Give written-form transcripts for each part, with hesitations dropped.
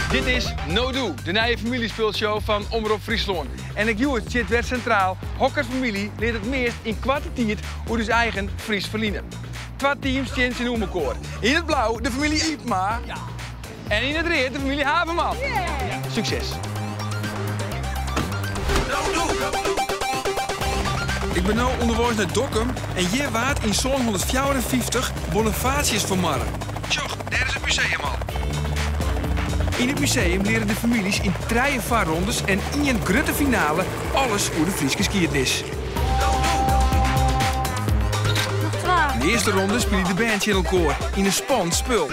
Dit is No Doe, de nije famyljespulshow fan Omrop Fryslân. En ek hjoed stiet wer sintraal hokker famylje leart it meast yn koarte tiid oer ús eigen Frysk ferline. Twa teams stean tsjinoer mekoar. Yn it blau de famylje Ypma en yn it read de famylje Haverman. Sukses! Ik bin no ûnderweis nei Dokkum en hjir waard yn sânhûndertfjouwerenfyftich Bonifatius fermoarde. Sjoch, dêr is it museum al. Yn it museum leare de famyljes yn trije foarrondes en ien grutte finale alles oer de Fryske skiednis. Yn de earste ronde spylje de bern tsjin elkoar yn in spannend spul.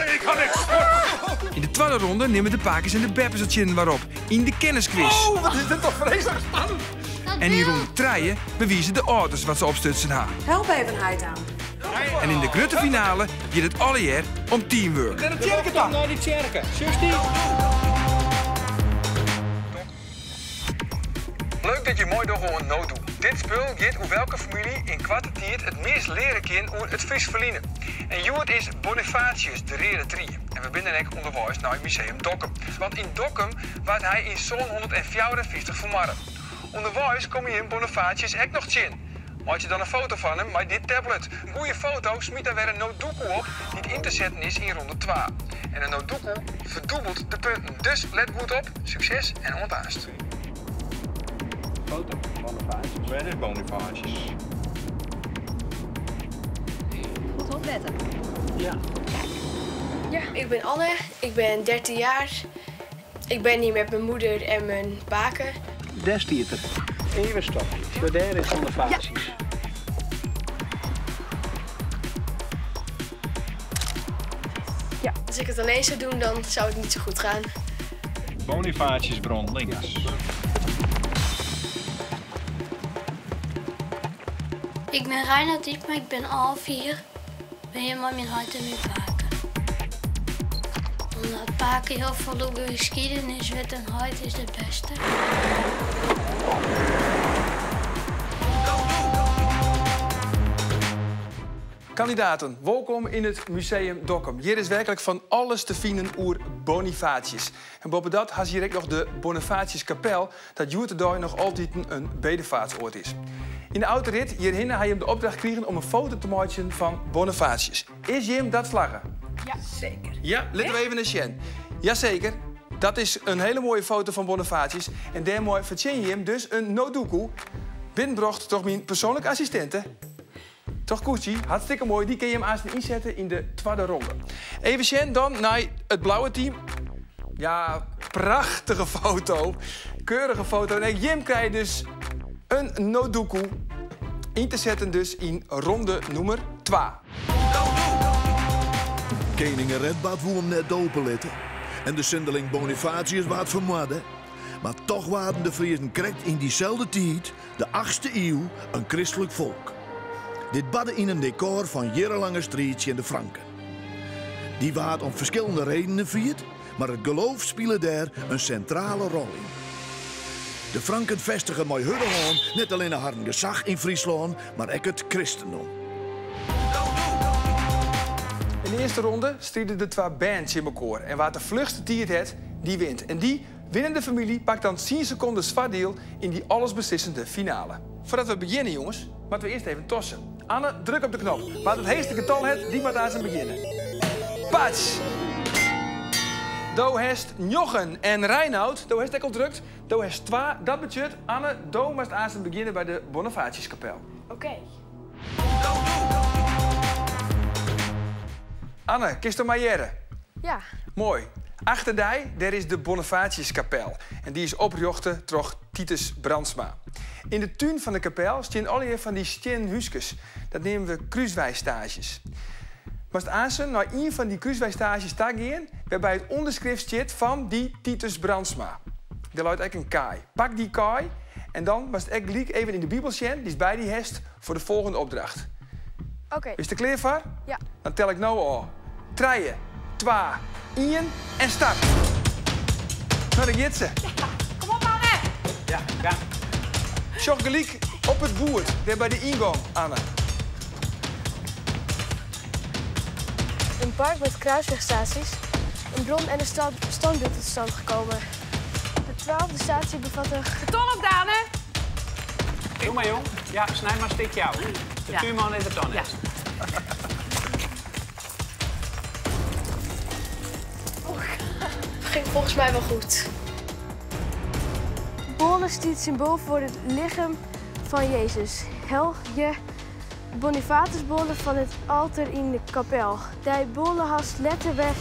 Yn de twadde ronde nimme de pakes en de beppes it tsjin inoar op yn de kenniskwis. Oh, wat is dit toch freeslik spannend! En yn ronde trije bewize de âlders wat se opstutsen ha. Help even heit aan. En yn de grutte finale giet it allegear om teamwork. Nei de tsjerke ta! Nei de tsjerke. Sjochst dy? Leuk dat je meidogge oan No Doe. Dit spul giet oer welke famylje yn koarte tiid it meast leare kin oer it Frysk ferline. En hjoed is Bonifatius de reade trie. En we binne dan ek ûnderweis nei Museum Dokkum. Want yn Dokkum waard hy yn sânhûndertfjouwerenfyftich fermoarde. Underweis komme jim Bonifatius ek noch tsjin. Meitsje dan in foto fan him mei dit tablet. In goede foto smyt dan wer in Nodoekoe op dy't yn te setten is yn ronde twa. En in Nodoekoe ferdûbelt de punten. Dus let goed op, sukses en oant aanst. Foto fan Bonifatius. Wêr is Bonifatius? Goed opletten. Ja. Ja, ik ben Anne, ik ben 13 jaar. Ik ben hier met mijn moeder en mijn pake. Dêr stiet er. Even stopje. Sjoch, dêr is Bonifatius. Ja. Als ik het alleen zou doen, dan zou het niet zo goed gaan. Bonifatiusbron links. Ik bin Reinhard Ypma, ik bin alve jier. Bin hjir mei myn heit en myn pake. Omdat pake hiel folle oer skiednis wit en heit is de bêste. Kandidaten, wolkom yn it Museum Dokkum. Hjir is werklik fan alles te finen oer Bonifatius. En boppedat ha se hjir ek noch de Bonifatiuskapel, dat hjoed-de-dei noch altiten in bedevaartsoard is. Yn de autorit hjirhinne ha jim de opdracht krigen om in foto te meitsjen fan Bonifatius. Is jim dat slagge? Ja, zeker. Ja, litte we even nei sjen. Jaseker, dat is in hiele moaie foto fan Bonifatius. En dêrmei fertsjinje jim dus in Nodoekoe, binnenbrocht troch myn persoanlike assistinte, troch Koetsie. Hartstikke moai, dy kin jim aansten ynsette yn de twadde ronde. Even sjen dan nei it blauwe team. Ja, prachtige foto. Keurige foto. En ek jim krije dus in Nodoekoe yn te setten dus yn ronde nûmer twa. Kening Redbad woe him net dope litte en de sindeling Bonifatius waard fermoarde. Mar toch waarden de Friezen krekt yn dyselde tiid, de achtste iuw, in kristlik folk. Dit barde yn in dekôr fan jierrenlange striid tsjin de Franken. Dy waard om ferskillende redenen fierd, mar it geloof spile dêr in sintrale rol yn. De Franken festigen mei hurde hân net allinne harren gesach yn Fryslân, mar ek it kristendom. Yn de earste ronde stride de twa bern tsjin mekoar en wa't de fluchste tiid hat, dy wint. En dy winnende famylje pakt dan tsien sekondes foardiel yn dy allesbeslissende finale. Foardat we begjinne, jonges, moatte we earst even tosse. Anne, druk op de knop. Wa't it heechste getal hat, dy moat aansten begjinne. Pats! Do hast njoggen. En Reinout, do hast ek al drukt. Do hast twa. Dat betsjut, Anne, do moatst aansten begjinne by de Bonifatiuskapel. Oké. Anne, kinsto my hearre? Ja. Moai. Achter dy, dêr is de Bonifatiuskapel. En dy is oprjochte troch Titus Brandsma. Yn de tún fan de kapel stean allegear fan dy stiennen húskes. Dat neame we krúsweistaasjes. Moatst aansen nei ien fan dy krúsweistaasjes ta gean, wêrby it ûnderskrift stiet fan dy Titus Brandsma. Dêr leit ek in kaai. Pak dy kaai en dan moatst ek gelyk even yn de Bibel sjen dy'tst by dy hast foar de folgjende opdracht. Oké. Bist der klear foar? Ja. Dan tel ik no ôf. Trije, twa, ien en start! No, dêr giet se. Kom op, Anne! Ja, ja. Sjoch gelyk op it boerd, dêr by de yngong, Anne. Een park met kruiswegstaties. Een bron en een standbeeld tot stand gekomen. De twaalfde statie bevat een... De ton op, Daan, hè? Doe maar, jong. Ja, snij maar een stukje af. De Ja. tuurman is er dan Ja. eens. Ging volgens mij wel goed. Bolle stiet symbool voor het lichaam van Jezus. Hel je Bonifatiusbolle van het altaar in de kapel. Die bolle hast letterweg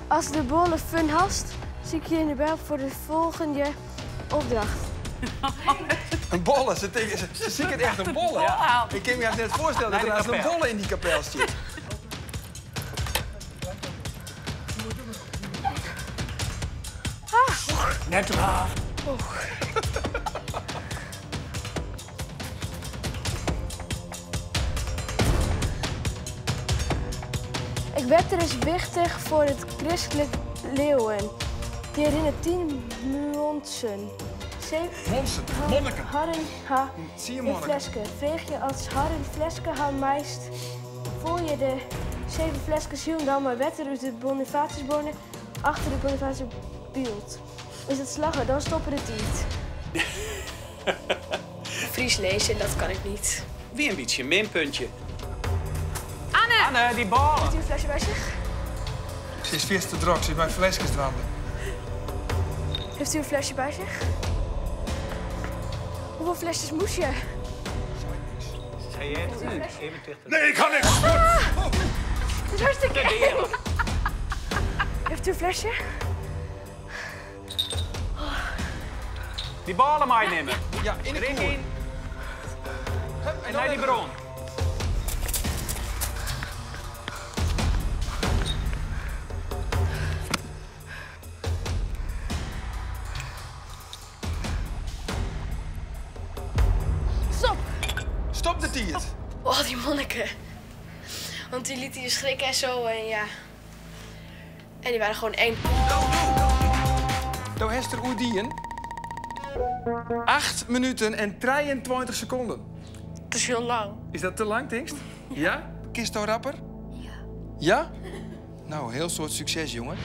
Als de bolle fun hast, zie ik je in de bel voor de volgende opdracht. Een bolle, ze ziet het echt een bolle. Ja. Ik kan me echt net voorstellen dat Naar er de naast een kapel. bolle in die kapel zit. Net raar. Ik wetter is wichtig voor het christelijk leeuwen. Die herinnert 10 monsen. Zeven Monsen, monniken. harren ha Zie je in monniken? fleske. Veeg je als harren fleske ha meist. Voel je de zeven flesken zien dan maar wetter uit de Bonifatiusbonen achter de Bonifatiusbeeld. Is het slagen, dan stoppen de tijd. Fries lezen, dat kan ik niet. Wie een beetje een minpuntje. Anne! Anne, die ballen. Heeft u een flesje bij zich? Ze is vies te druk, ze is bij flesjes dwanden. Heeft u een flesje bij zich? Hoeveel flesjes moest je? Zei je het? Even dichter. Nee, ik ga niks! Het is hartstikke eng. Heeft u een flesje? Die ballen maar nemen. Ja, in de Erin koer. in Hup, en naar die bron. Stop! Stop de tiert. Oh, die monniken. Want die lieten je schrikken en zo en ja. En die waren gewoon eng. Do Hester Oerdien. 8 minuten en 23 seconden. Het is heel lang. Is dat te lang, Tingst? Ja? Kisto rapper? Ja. Ja? Nou, heel soort succes, jongen.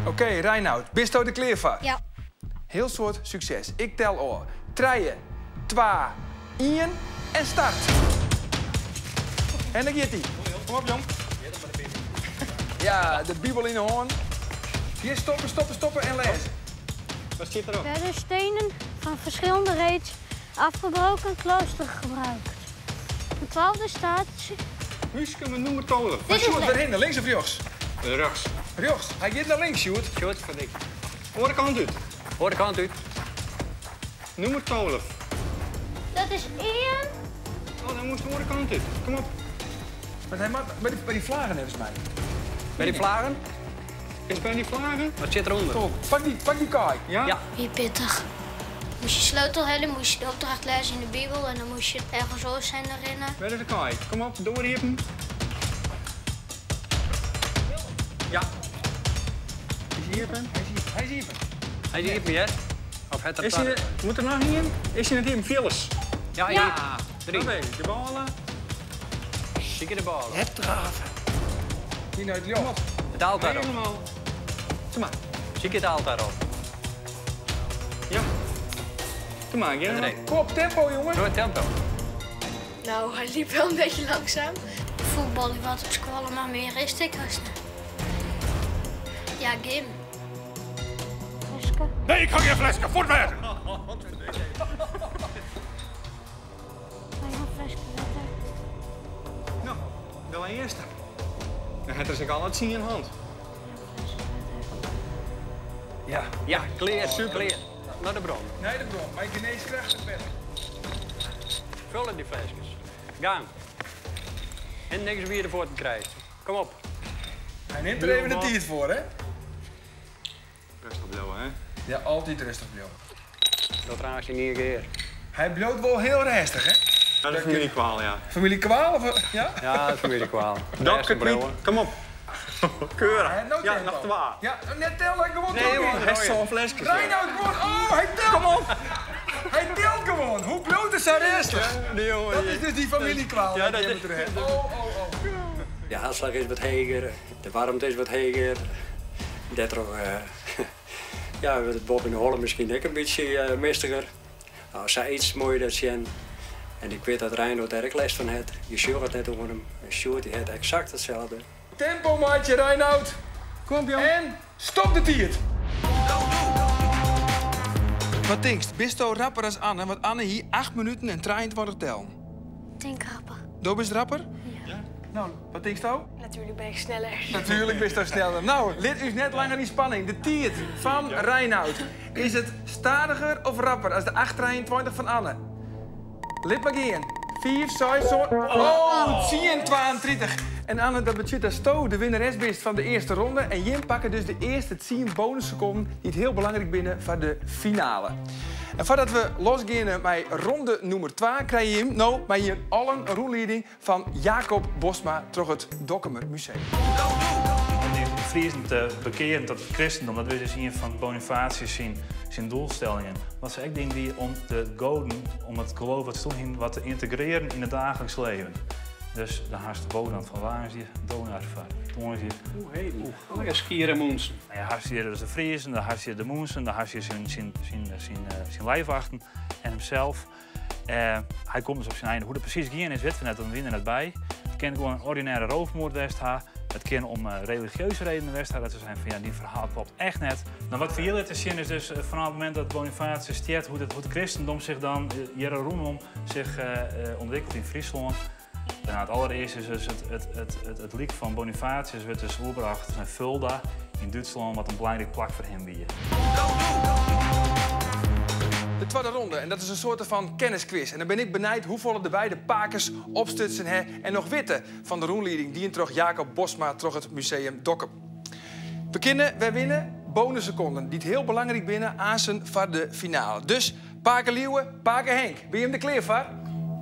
Oké, Reinoud, bisto de kleervaar? Ja. Heel soort succes. Ik tel oor. 3, 2, 1 en start. En dan gaat ie. Kom op, jong. Ja, de Bijbel in de hoorn. Hier stoppen, stoppen, stoppen en lezen. Wat zit erop? Werden stenen van verschillende reeds afgebroken klooster gebruikt. De twaalfde statie. Huske, mijn noemer tolen. Dit is Sjoerd, leuk. waarheen? Links of rechts? Rechts. Rechts. Hij gaat naar links, Sjoerd. Sjoerd, van dik. Oren kant uit. Hoor de kant uit. Nummer 12. Dat is één. Oh, dan moest de oren kant uit. Kom op. Maar hij mag bij die vlagen hebben ze mij. Bij die vlagen? Is bij die vlagen? Wat zit eronder? Kom op, pak die kaai. Ja? Ja. Wie pittig. Moest je sleutel hebben, moest je de opdracht lezen in de Bijbel en dan moest je ergens oor zijn erin. Bij de kaai. Kom op, doorhiepen. Ja. Is hij hierpen? Hij is hier. Hij is hier. Hij is hier, hè? Of het er Is hij, moet er nog in? Is hij net in? Phyllis. Ja, Ja. hier. Drie. Dat weet ik. De ballen. Zie je de ballen. Het draven. Hier naar het joch. Het altaar op. Helemaal. Doe maar. Zie je het altaar op. Ja. Doe maar, ja. Drie. Kom op, tempo, jongen. Door het tempo. Nou, hij liep wel een beetje langzaam. Voetbal, die wat op school, maar meer is ik haast niet. Ja, gym. Fleske. Nee, ik ga geen flesje, voortwerken! Een fleske water. Nou, de eerste. Dan heeft er zich al het zien in hand. Ja. Ja, kleer, super. Kleer. Naar de bron. Nee, de bron. Maar ik geneeskrachtig ben. Vullen die flesjes. Gang. En niks weer ervoor te krijgen. Kom op. Hij neemt er even de tijd voor, hè? Rustig blijven, hè? Ja, altijd rustig blijven. Dat raast je niet een keer. Hij bloot wel heel rustig, hè? Ja, de familie kwaal, ja. Familie Kwaal of... Ja? Ja, dat familie kwaal. Dapke kwiet, kom op. Keurig. Hij heeft Ja, tempo. nog twee. Ja, net tellen, gewoon Nee, door. jongen, hij is zo'n flesje. Reinoud, gewoon. Oh, hij telt. Kom op. Hij telt gewoon. Hoe bloot is hij rustig? Die jongen. Dat is dus die familiekwaal. Ja, die dat we is- terug hebben. Oh, oh, oh. De hartslach is wat heger, de waarmte is wat heger. Dêrtroch ja, wurdt it boppe yn de holle miskien ek in bytsje mistiger. No, sayts moatte je dat sjen. En ik wit dat Reinout dêr ek lêst fan hat. Je sjogge it net oan him. En Sjoerd dy hat eksakt itselde. Tempo meitsje Reinout! Kom op jong. En stop de tiid! Wat tinkst, bisto rapper as Anne? Want Anne hie 8 minuten en 23 tellen. Tink rapper. Do bist rapper? Ja. No, wat tinksto? Natuerlik bin ik sneller. Natuerlik bisto sneller. No, lit ús net langer yn spanning. De tiid fan Reinout. Is it stadiger of rapper as de 8:23 fan Anne? Lit mar gean. 5, 6, 7, oh, 10, 32. En Anne, dat betsjut datsto de winneres bist fan de earste ronde. En jim pakke dus de earste 10 bonussekonden dy't hiel belangryk binne foar de finale. En foardat we losgeane mei ronde nûmer 2, krije jim no mei jim allen in rûnlieding fan Jacob Bosma troch it Dokkumer Museum. Om dy Friezen te bekearen tot it kristendom, dat wie dus ien fan Bonifatius syn syn doelstellingen. Wat se ek dien wie om de goaden, om it geloof wat se toen hienen, wat te yntegrearen yn it daagliks leven. Dus dan hast Wodan foar woansdei, Donar foar tongersdei. Oeh, heden. Oh ja, skiere mûntsen. Nou ja, hast hjir dus de Friezen, dan hast hjir de mûntsen, dan hast hjir syn, syn, syn, syn, syn lijfwachten en himself. Hy komt dus op syn ein. Hoe't it presys gien is, witte we net, want we wiene der net by. It kin gewoan in ordinêre roofmoard west ha. It kin om religieuze redenen west ha, dat se seinen fan ja, dyn ferhaal klopt echt net. No, wat we hjir litte sjen is dus fanôf it momint dat Bonifatius stjert, hoe't it, hoe't it kristendom sich dan hjir rûnom sich ûntwikkelt yn Fryslân. No, it allerearst is dus it, it, it, it lyk fan Bonifatius wurdt dus oerbrocht nei Fulda yn Dútslân, wat in belangryk plak foar him wie. De twadde ronde en dat is in soarte fan kenniskwis. En dan bin ik benijd hoefolle de beide pakes opstutsen ha en noch witte fan de rûnlieding dien troch Jacob Bosma troch it Museum Dokkum. We kinne wer winne bonussekonden dy't hiel belangryk binne aansen foar de finale. Dus pake Lieuwe, pake Henk, binne jim der klear foar?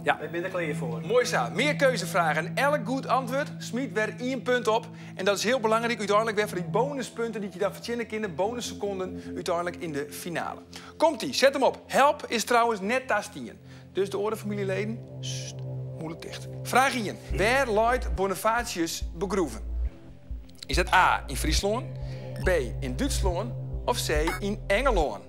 Ja, ik bin der klear foar. Moai sa. Mearkeuzefragen. Elk goed antwurd smyt wer ien punt op. En dat is hiel belangryk úteinlik wer foar dy bonuspunten dy't je dan fertsjinne kinne, bonussekonden úteinlik yn de finale. Komt-ie, set him op. Help is trouwens net tastien. Dus de oare famyljeleden, sst, mûle ticht. Fraach ien. Wêr leit Bonifatius begroeven? Is dat A yn Fryslân, B yn Dútslân of C yn Engelân?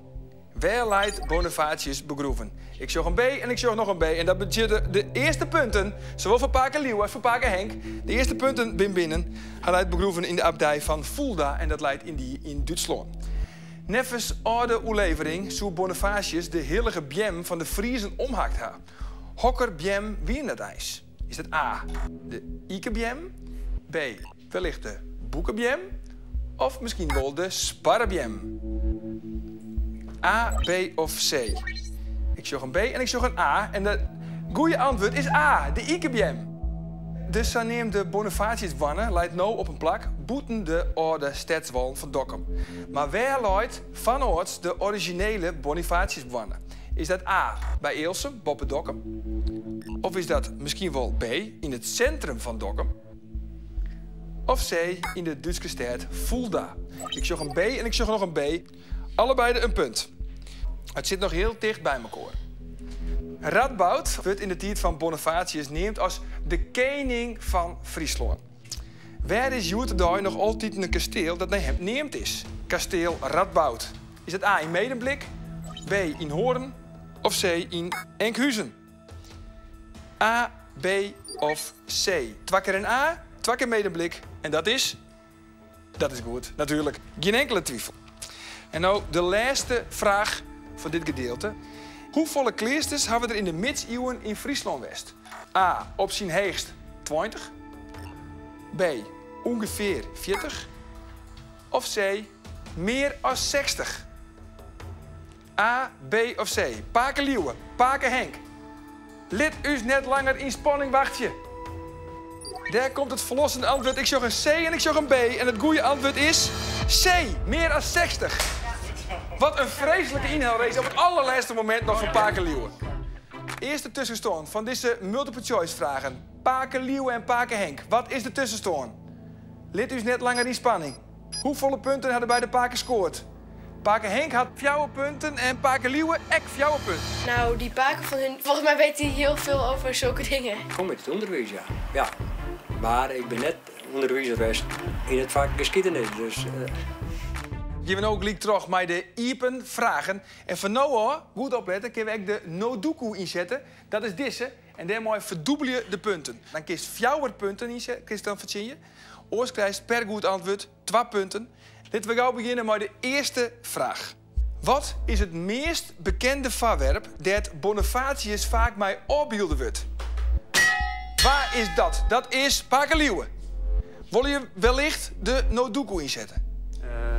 Wêr leit Bonifatius begroeven? Ik sjoch in B en ik sjoch noch in B en dat betsjutte de earste punten, sawol foar pake Lieuwe as foar pake Henk. De earste punten bin binnen. Hy leit begroeven yn de abdij fan Fulda en dat leit yndie yn Dútslân. Neffens âlde oerlevering soe Bonifatius de hillige beam fan de Friezen omhakt ha. Hokker beam wie dat eins? Is dat A, de ikebeam, B, wellicht de boekebeam of miskien wol de sparrebeam? A, B of C? Ik sjoch in B en ik sjoch in A en de goede antwurd is A, de ikebeam. De saneamde Bonifatiusboarne leit no op in plak bûten de âlde stedswallen fan Dokkum. Mar wêr leit fanâlds de orizjinele Bonifatiusboarne? Is dat A, by Ealsum, boppe Dokkum? Of is dat miskien wol B, yn it sintrum fan Dokkum? Of C, yn de Dútske stêd Fulda? Ik sjoch in B en ik sjoch noch in B. Allebeide in punt. It sit noch hiel ticht by mekoar. Radboud wurdt yn de tiid fan Bonifatius neamd as de kening fan Fryslân. Wêr is hjoed-de-dei noch altiten in kasteel dat nei him neamd is? Kasteel Radboud. Is dat A yn Medemblik, B yn Hoorn of C yn Enkhuzen? A, B of C? Twa kear in A, twa kear Medemblik en dat is? Dat is goed, natuerlik. Gjin inkele twifel. En no de lêste fraach fan dit gedielte. Hoefolle kleasters hawwe der yn de midsiuwen yn Fryslân west? A, op syn heechst 20. B, ûngefear 40. Of C, mear as 60. A, B of C? Pake Lieuwe, pake Henk. Lit ús net langer yn spanning wachtsje. Dêr komt it ferlossende antwurd. Ik sjoch in C en ik sjoch in B. En it goede antwurd is C, mear as 60. Wat in freeslike ynhelrace op it allerlêste momint noch fan pake Lieuwe. Earste tuskenstân fan dizze multiple choice fragen. Pake Lieuwe en pake Henk, wat is de tuskenstân? Lit ús net langer yn spanning. Hoefolle punten ha de beide pakes skoard? Pake Henk hat fjouwer punten en pake Lieuwe ek fjouwer punten. Nou, die pake van hun, volgens mij weet hij heel veel over zulke dingen. Kom út it ûnderwiis, ja. Ja. Mar ik bin net ûnderwizer west yn it fak geschiedenis, dus. Gean we no gelyk troch mei de iepen fragen. En fan no ôf, goed oplette, kinne we ek de Nodoekoe ynsette. Dat is dizze. En dêrmei ferdûbelje de punten. Dan kinst fjouwer punten ynse, kinst dan fertsjinje. Oars krijst per goed antwurd twa punten. Litte we gau begjinne mei de earste fraach. Wat is it meast bekende foarwerp dêr't Bonifatius faak mei ôfbylde wurdt? Wa is dat? Dat is Pake Liuwe. Wolle je wellicht de Nodoekoe ynsette?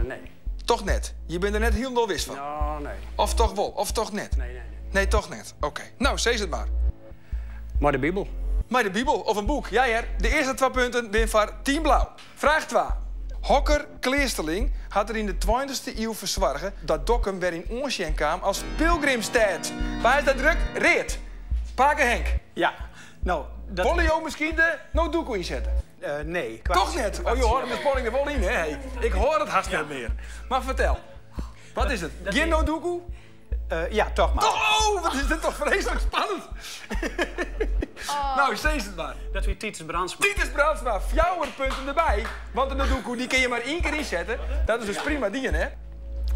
Nee. Toch net? Je binne der net hielendal wis fan? No, nee. Of toch wol, of toch net? Nee, nee, nee. Nee, toch net. Oké. No, sis it mar. Mei de Bibel. Mei de Bibel of in boek. Ja hear, de earste twa punten binne foar Team Blau. Fraach twa. Hokker kleasterling hat der yn de tweintichste iuw foar soarge dat Dokkum wer yn oansjen kaam as pilgrimstêd? Wa is dat druk? Read. Pake Henk. Ja, no, dat. Wolle jo miskien de Nodoekoe ynsette? Nee. Toch net? Oh, jo hâlde de spanning der wol yn, hè? Hey, ik hâld it hast net mear. Mar fertel, wat is it? Gjin Nodoekoe? Ja, toch mar. Oh, wat is dit toch freeslik spannend. No, sis it mar. Dat wie Titus Brandsma. Titus Brandsma, fjouwer punten derby. Want de Nodoekoe dy kin je mar ien kear ynsette. Dat is dus prima dien, hè?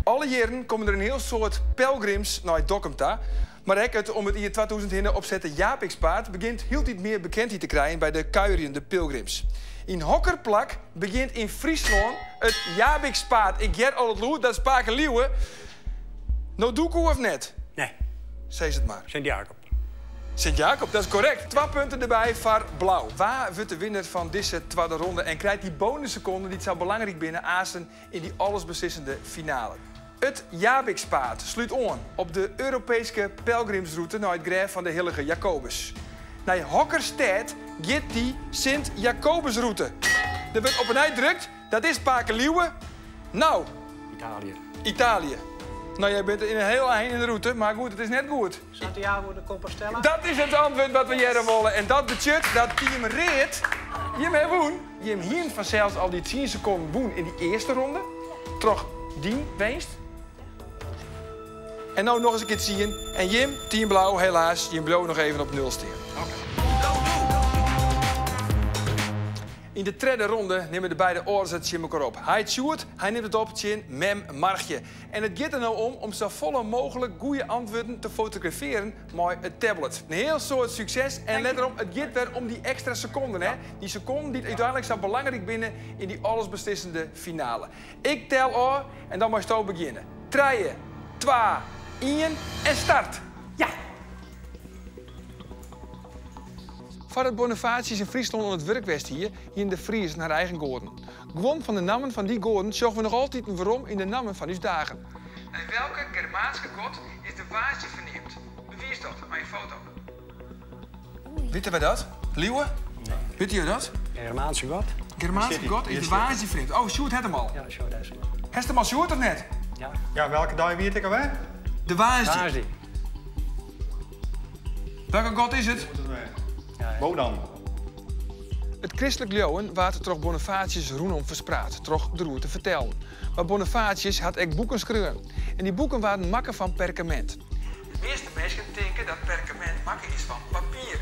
Alle jierren komme der in hiel soad pelgrims nei Dokkum ta. Mar ek it om it jier 2000 hinne opsette Jabikspaad begjint hieltyd mear bekendheid te krijen by de kuierjende pilgrims. Yn hokker plak begjint yn Fryslân it Jabikspaad? Ik hear al it lûd, dat is Pake Liuwe. Nodoekoe of net? Nee. Sis it mar. Sint Jacob. Sint Jacob, dat is korrekt. Twa punten derby foar Blau. Wa wurdt de winner fan dizze twadde ronde en krijt dy bonussekonden dy't sa belangryk binne aansten yn dy allesbeslissende finale? It Jabikspaad slút oan op de Europeeske pelgrimsrûte nei it grêf fan de hillige Jakobus. Nei hokker stêd giet dy Sint Jakobusrûte? Der wurdt op 'e nij drukt, dat is Pake Liuwe. No. Italië. Italië. No, jij bent in een heel ein in de rûte, mar goed, it is net goed. Santiago de Compostela. Dat is it antwurd wat we hearre wolle. En dat betsjut dat team Read jim ha wûn. Jim hienen fansels al dy tsien sekonden wûn yn dy earste ronde. Troch dyn winst. En no noch ris in kear tsien. En jim, team Blau, helaas, jim bliuwe noch even op nul stean. Yn de tredde ronde nimme de beide âlders it tsjin mekoar op. Heit Sjoerd, hy nimt it op tsjin mem Margje. En it giet der no om om safolle mooglik goede antwurden te fotografearjen mei it tablet. In hiel soad sukses en let derom, it giet wer om dy ekstra sekonden, hè? Dy sekonden dy't úteinlik sa belangryk binne yn dy allesbeslissende finale. Ik tel ôf en dan meisto begjinne. Trije, twa, ien en start! Ja! Foardat Bonifatius yn Fryslân oan it wurk west hie, hienen de Friezen har eigen goaden. Guon fan de nammen fan dy goaden sjogge we noch altiten werom yn de nammen fan ús dagen. Nei welke Germaanske god is de woansdei ferneamd? Bewiis dat mei in foto. Witte wy dat? Liuwe? Witte jo dat? Germaanse god? Germaanske god is de woansdei ferneamd. Oh, Sjoerd hat him al. Ja, Sjoerd hat him al. Hast him al, Sjoerd, of net? Ja. Ja, welke dei wie it ek alwer? De woansdei. Woansdei. Welke god is it? Wodan. It kristlik leauwen waard troch Bonifatius rûnom ferspraat troch deroer te fertellen. Mar Bonifatius hat ek boeken skreaun. En dy boeken waarden makke fan perkamint. De measte minsken tinke dat perkamint makke is fan papier.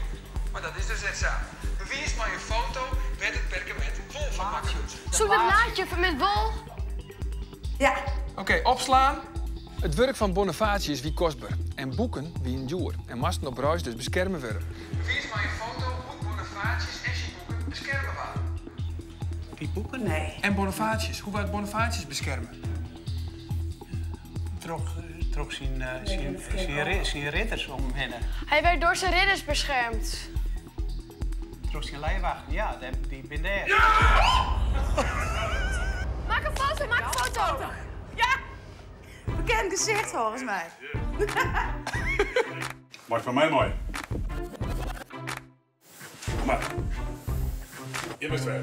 Mar dat is dus net sa. Bewiis mei in foto wêr't it perkamint wol fan makke wurdt. Zoek dat laadje met wol. Ja. Oké, opslaan. It wurk fan Bonifatius wie kostber en boeken wienen djoer en moasten op reis dus beskerme wurde. Bewiis mei in foto hoe't Bonifatius en syn boeken beskerme waarden. Dy boeken? Nee. En Bonifatius, hoe waard Bonifatius beskerme? Troch syn ridders om him hinne. Hy werd door zijn ridders beschermd. Troch syn lijwachten, ja, dy binne dêr. Maak een foto, maak een foto! Ja! Bekend gezicht volgens mij. Moai foar my mei. Kom mar. Hjir bist wer.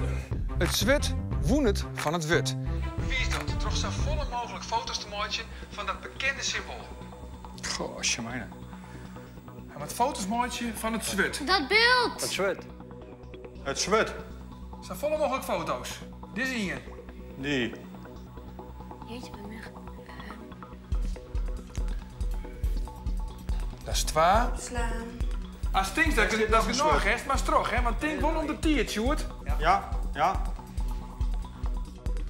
It swurd wûn it fan it wurd. Bewiis dat troch safolle mooglik foto's te meitsjen fan dat bekende symboal. Goh, sjemijne. Hy moat foto's meitsje fan it swurd. Dat byld! It swurd. It swurd. Safolle mooglik foto's. Dizze ien. Dy. Jeetje, mijn mug. Dat is twa. Slaan. Ast tinkst dat dat is genôch hast, moatst troch, hè? Want tink wol om de tiid, Sjoerd. ja, ja.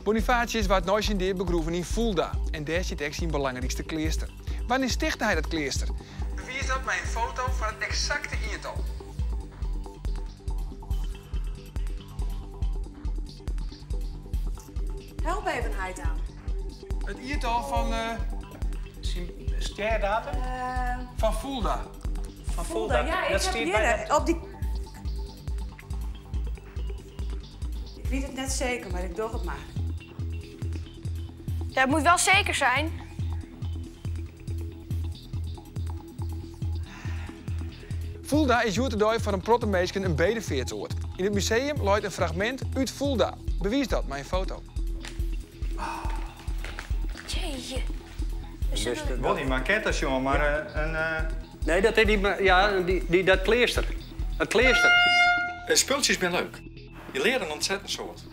Bonifatius waard nei syn dea begroeven yn Fulda en dêr stiet ek syn belangrykste kleaster. Wannear stichte hy dat kleaster? Bewiis dat mei in foto fan it eksakte jiertal. Help even heit dan. It jiertal fan. Syn stjerdatum? Fan Fulda. Fan Fulda, Ja, ik dat heb stiet by hjir dat. op dy. Ik wit it net seker, mar ik doch it mar. Ja, het moet wel zeker zijn. Fulda is hjoed-de-dei foar in protte minsken in bedefeartsoard. Yn it museum leit in fragmint út Fulda. Bewiis dat mei in foto. Jeetje. Wol dy makette sjoen, mar in. Nee, dat is dy, ja, dy, dat kleaster. Dat kleaster. Spultsjes binne leuk. Je leare in ontzettend soad.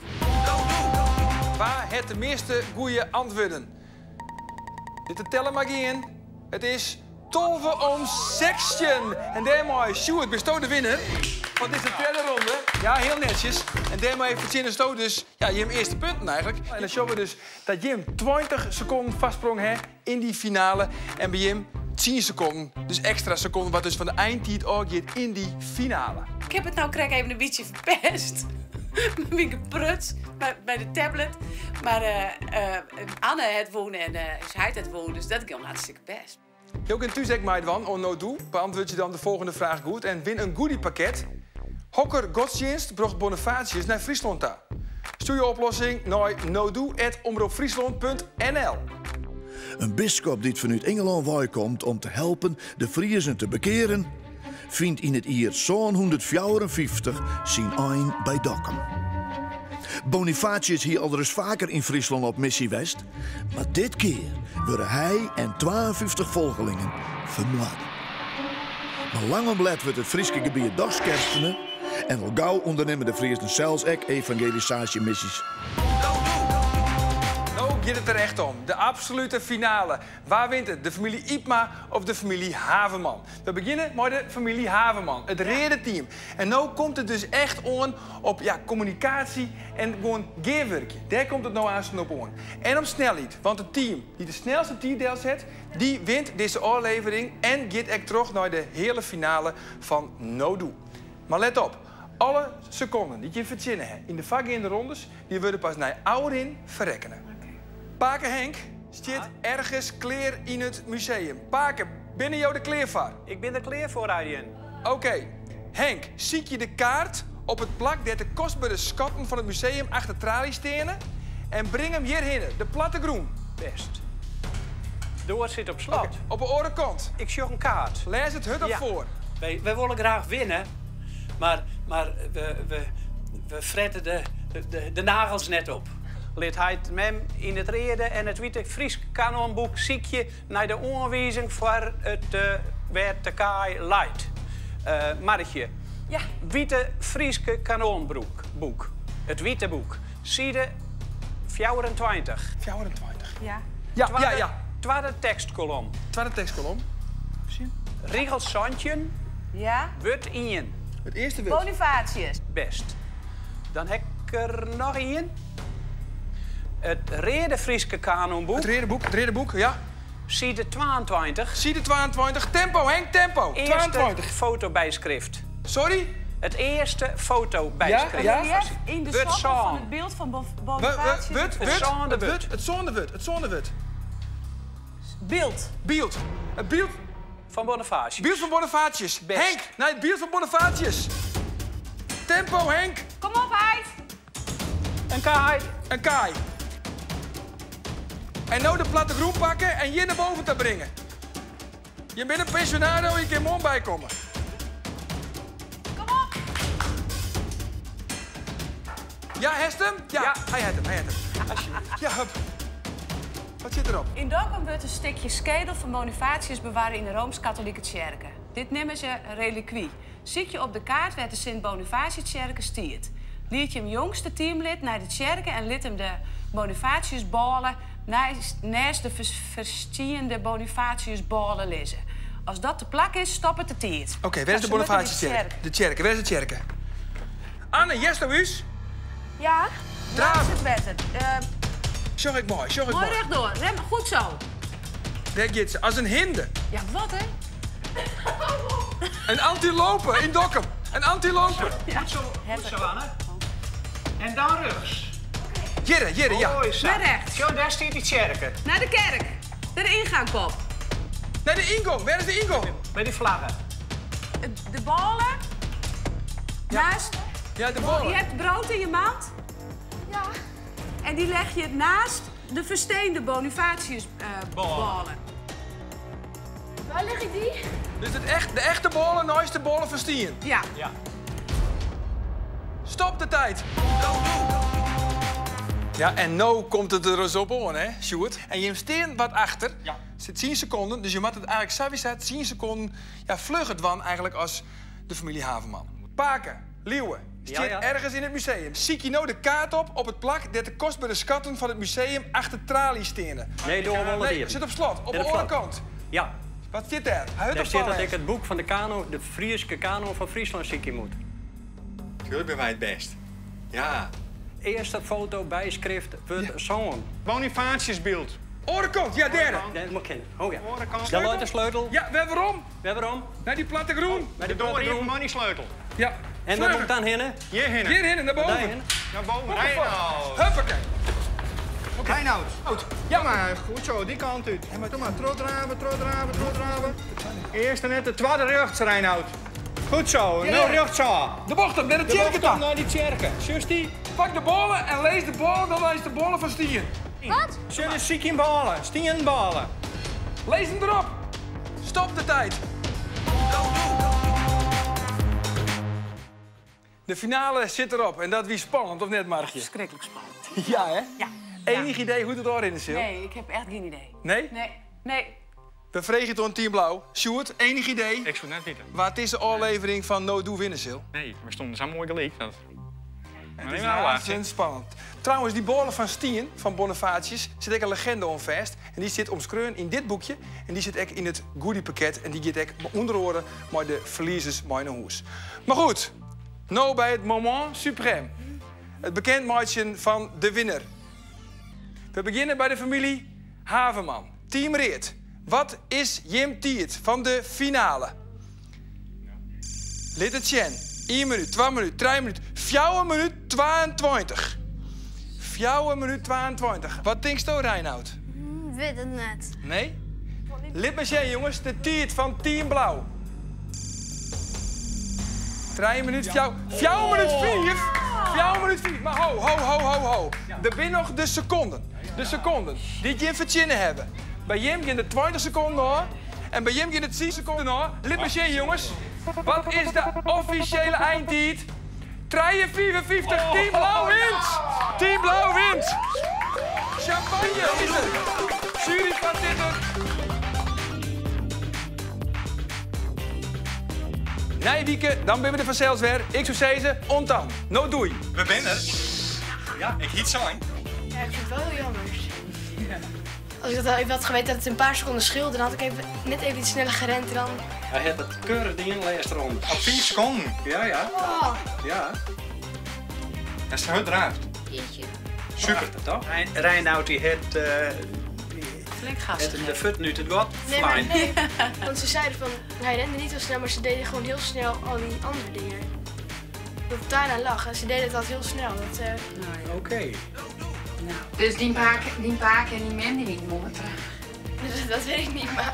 Wa hat de measte goede antwurden? Lit de teller mar gean. It is 12 om 16. En dêrmei, Sjoerd, bisto de winner fan dizze tredde ronde. Ja, hiel netsjes. En dêrmei fertsjinnesto dus ja, jim earste punten eigentlik. En dan sjogge we dus dat jim 20 sekonden foarsprong ha yn dy finale. En by jim 10 sekonden, dus ekstra sekonden, wat dus fan de eintiid ôfgiet yn dy finale. Ik heb it no krekt even in bytsje ferpest. Myn gepruts by de tablet. Mar Anne hat wûn en ús heit hat wûn, dus dat gie hartstikke bêst. Jo kinne thús ek meidwaan oan No Doe. Beantwurdzje dan de folgjende fraach goed en win in goodiepakket. Hokker godstsjinst brocht Bonifatius nei Fryslân ta? Stjoer jo oplossing nei nodoe@omropfryslân.nl. In biskop dy't fanút Ingelân wei komt om te helpen de Friezen te bekearen, fynt yn it jier 754 syn ein by Dokkum. Bonifatius hie alris faker yn Fryslân op missy west, mar dit kear wurde hy en 52 folgelingen fermoarde. Mar lang om let wurdt it Fryske gebiet dochs kerstene en al gau ûndernimme de Friezen sels ek evangelisaasjemissys. No giet it der echt om, de absolute finale. Wa wint it, de famylje Ypma of de famylje Haverman? We begjinne mei de famylje Haverman, it reade team. En no komt it dus echt oan op ja, kommunikaasje en gewoan gearwurkje. Dêr komt it no aansten op oan. En om snelheid, want it team dy't de snelste tiid delset, dy wint dizze ôflevering en giet ek troch nei de heale finale fan No Doe. Mar let op, alle sekonden dy't jim fertsjinne ha yn de foargeande rondes, dy wurde pas nei ôfrin ferrekkene. Pake Henk stiet ergens klear yn it museum. Pake, binne jo der klear foar? Ik bin der klear foar, Arjen. Oké. Henk, sykje de kaart op it plak dêr't de kostbere skatten fan it museum achter tralies steane en bring him hjirhinne, de plattegrûn. Bêst. Doar sit op slot. Oké, op 'e oare kant. Ik sjoch in kaart. Lês it hurdop Ja. foar. Wy wolle graach winne, mar mar we we we frette de de nagels net op. Lit heit mem yn it reade en it wite Frysk kanonboek sykje nei de oanwizing foar it wêr't de kaai leit. Marretje, Ja. Wite Fryske kanonboek, boek. It wite boek. Side 24. 24. Ja. Ja, ja, ja. Twadde tekstkolom. Twadde tekstkolom. Sjen. Rigel 17. Ja. Wurd ien. It earste wurd. Bonifatius. Bêst. Dan ha ik der noch ien. It reade Fryske kanonboek. It reade boek, it reade boek, ja. Side 22. Side 22. Tempo, Henk, tempo. Earste 22. fotobyskrift. Sorry? It earste fotobyskrift. Ja, ja. Yn de Wurd sokkel fan sân. it byld fan Wurd, Bonifatius. wurd, It wurd, sânde it wurd. wurd, it sânde wurd, it sânde wurd. Byld. Byld. It byld. Fan Bonifatius. Byld fan Bonifatius. Bêst. Henk, nei it byld fan Bonifatius. Tempo, Henk. Kom op, heit. In kaai. In kaai. En no de plattegrûn pakke en hjir nei boven ta bringe. Je binne in pensionado, je kin moarn bykomme. Kom op. Ja, hast him? Ja, Ja. hy hat him, hy hat him. Alsjeblieft. Ja, hup. Wat sit derop? Yn Dokkum wurdt in stikje skedel fan Bonifatius bewarre yn de Rooms-Katolike Tsjerke. Dit neame se relikwy. Sykje op de kaart wêr't de Sint-Bonifatiustsjerke stiet. Lied jim jongste teamlid nei de tsjerke en lit him de Bonifatiusbôle neist de ferstiende Bonifatiusbôle lizze. As dat te plak is, stoppet de tiid. Oké, wêr is de Mar se moatte by Bonifatiustsjerke? De tsjerke, wêr is de tsjerke? Anne, hearsto ús? wetter. Sjoch ik mei, sjoch ik Mooi mei. rechtdoor. Rem, goed zo. Dêr giet se, as in hinde. Ja, wat hè? In antilope yn Dokkum. In antilope. Goed zo, goed zo, Anne. En dan rjochts. Hjirre, hjirre, ja. Mooi zo. Naar rechts. Zo, daar staat die tsjerke. Naar de kerk. Naar de ingang, Pop. Naar de ingang, waar is de ingang? Bij die vlaggen. De ballen. Naast. Ja, de ballen. Je hebt brood in je mand. Ja. En die leg je naast de versteende Bonifatius ballen. Waar leg ik die? Dus het echt, de echte bollen, naast de bollen van Stien. Ja. Ja. Stop de tijd. Ja, en nu komt het er eens op aan, hè, Sjoerd. En je steen wat achter. Ja. Zit 10 seconden, dus je moet het eigenlijk, sowieso 10 seconden... Ja, vlug het wan eigenlijk als de familie Haverman. Paken, Leeuwen, Ja, zit ja. ergens in het museum. Ziek je nou de kaart op het plak dat de kostbare schatten van het museum achter tralies stenen. Nee, door wel Nee, zit op slot, op Zit de op andere slot. kant. Ja. Wat zit daar? Hij Daar op zit dat ik het boek van de kano, de Frieske kano van Friesland ziek moet. Tuurlijk ben wij het best. Ja. Eerste foto bijschrift wordt zoon. Bonifatiusbeeld. Orenkant, ja, derde. Dat moet ik kennen. Oh ja. Orenkant. Daar loopt de sleutel. Ja, we waarom? We waarom? Naar die platte groen. Naar die De door platte hier, groen. money sleutel. Ja. En waar moet ik dan heen? Hier heen. Hier heen, naar boven. Daarheen. Naar boven. Reinoud. Huppakee. Reinoud. Ja, maar goed zo, die kant uit. En maar doe maar, trotraven, trotraven, trotraven. Eerst en net de tweede rechts, Reinoud. Goed zo, Ja, nu ja. rechts zo. De bocht op, naar de De tjerken bocht dan. om naar die tjerken. Justie. Pak de bollen en lees de bollen, dan lees de bollen van Stien. Wat? Zullen ziek in balen, stien balen. Lees hem erop. Stop de tijd. De finale zit erop en dat wie spannend, of net, Margje? Verschrikkelijk spannend. Ja, hè? Ja. Enig idee hoe het erin is, Sil? Nee, ik heb echt geen idee. Nee? Nee, nee. We vregen het aan Team Blauw. Sjoerd, enig idee? Ik zou het net weten. Waar het is de aflevering van No Doe Winnen, Sil? Nee, we stonden zo mooi gelijk. Dat... Het is razend spannend. Trouwens, die bollen van Stien, van Bonifatius, zit ook een legende om vast. En die zit omschreven in dit boekje. En die zit ook in het goodiepakket. En die gaat ook onderhoren met de verliezers met naar huis. Maar goed, nou bij het moment suprême. Het bekendmaatje van de winnaar. We beginnen bij de familie Haverman. Team Reert. Wat is Jim Tiert van de finale? Lid het zien. 1 minuut, 2 minuut, 3 minuut, 4 minuut 22. 4 minuut 22. Wat denkst du, Reinoud? Weet het net. Nee? Lid maar zien, jongens. De tiert van Team Blauw. 3 minuut, 4, 4 minuut 4. 4 minuut 4. Maar ho, ho, ho, ho, ho. Er zijn nog de seconden. De seconden die Jim verzinnen hebben. Bij Jim gaan de 20 seconden hoor. En bij Jim gaan de 10 seconden hoor. Lid maar zien, jongens. Wat is de officiële eindtijd? 3,54. Team Blauw wint. Team Blauw wint. Champagne is er. Jury gaat zitten. Nijwieke, dan ben we er vanzelfs weer. Ik zou zeggen, ontan. No doei. We zijn er. Ja, ik hiet zijn. Ja, ik vind het wel heel jammer. Als ik dat even had geweten dat het een paar seconden scheelde, dan had ik even, net even iets sneller gerend en dan... Hij heeft het keurig ding in de laatste ronde. Op 4 seconden. Ja, ja. Oh. Ja. Dat is hard draaft. Jeetje. Super. Toch? Reinoud die het, Flink gas het de voet nu het wat. Nee, maar nee. Want ze zeiden van, hij rende niet zo snel, maar ze deden gewoon heel snel al die andere dingen. Dat het daaraan lag. En ze deden het altijd heel snel. Dat, Oké. Dus die paak en die mem die niet moeten. dat weet ik niet, maar...